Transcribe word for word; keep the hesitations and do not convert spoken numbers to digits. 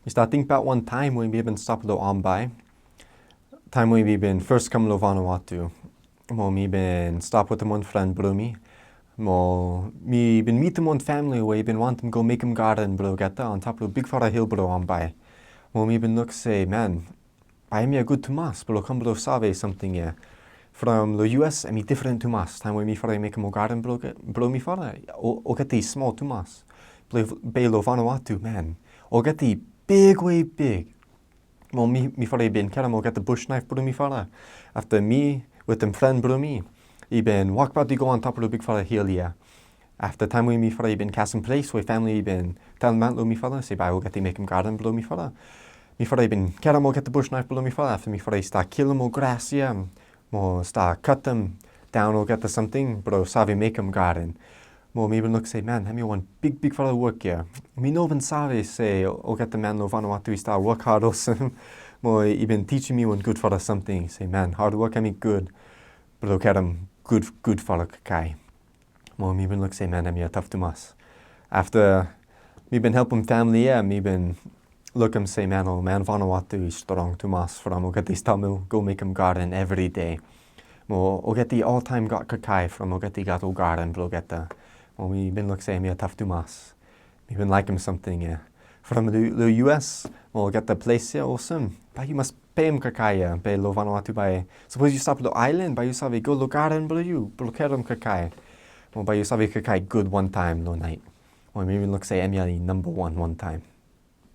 Mi stap tingbaot wan taem we mi bin stap lo Ambae. Taem we mi bin fes kam lo Vanuatu. Mo mi bin stap wetem wan fren blo mi. Mo mi bin mitim wan famili we i bin wantem go mekem garen blo olgeta antap lo bigfala hil blo Ambae. Mo mi bin luk se, man, bae hemia gud tumas blo kam blo save samting ia. From lo U S hemi difren tumas. Taem we mifala i mekem ol garen blo, blo mifala, olgeta i smol tumas. Be, be lo Vanuatu, man, olgeta i big we big. Mo mi, mifala i bin karem olgeta bush naef blo mifala. Afta mi wetem fren blo mi i bin wokbaot i go antap lo bigfala hil ia. Afta taem we mifala i bin kasem ples we famili i bin talemaot lo mifala se bae olgeta i mekem garen blo mifala, mifala i bin karem olgeta bush naef blo mifala. Afta mifala i stat kilim ol gras ia mo stat katem daon olgeta samting blo save mekem garen. Mo mi bin luk se, man, hemia wan bigbigfala wok ia. Mi no bin save se olgeta man lo Vanuatu i stap wok had olsem. Mo i bin tijim mi wan gudfala samting se, man, had wok hemi gud blo karem gud, gudfala kakae. Mo mi bin luk se, man, hemia taf tumas. Afta mi bin helpem famili ia, mi bin lukim se, man, ol man Vanuatu i strong tumas from olgeta i stamel go mekem garen evri dei. Mo olgeta i oltaem gat kakae from olgeta i gat ol garen blo olgeta. Mo mi bin luk se hemia taf tumas. Mi bin laekem samting ia. From lo, lo U S mo olgeta ples ia olsem, bae yu mas pem kakae ia. Be lo Vanuatu bae, sapos yu stap lo aelan, bae yu save go lo garen blo yu blo karem kakae. Mo bae yu save kakae gud wan taem lo naet. Mo mi bin luk se hemia i namba wan, wan taem.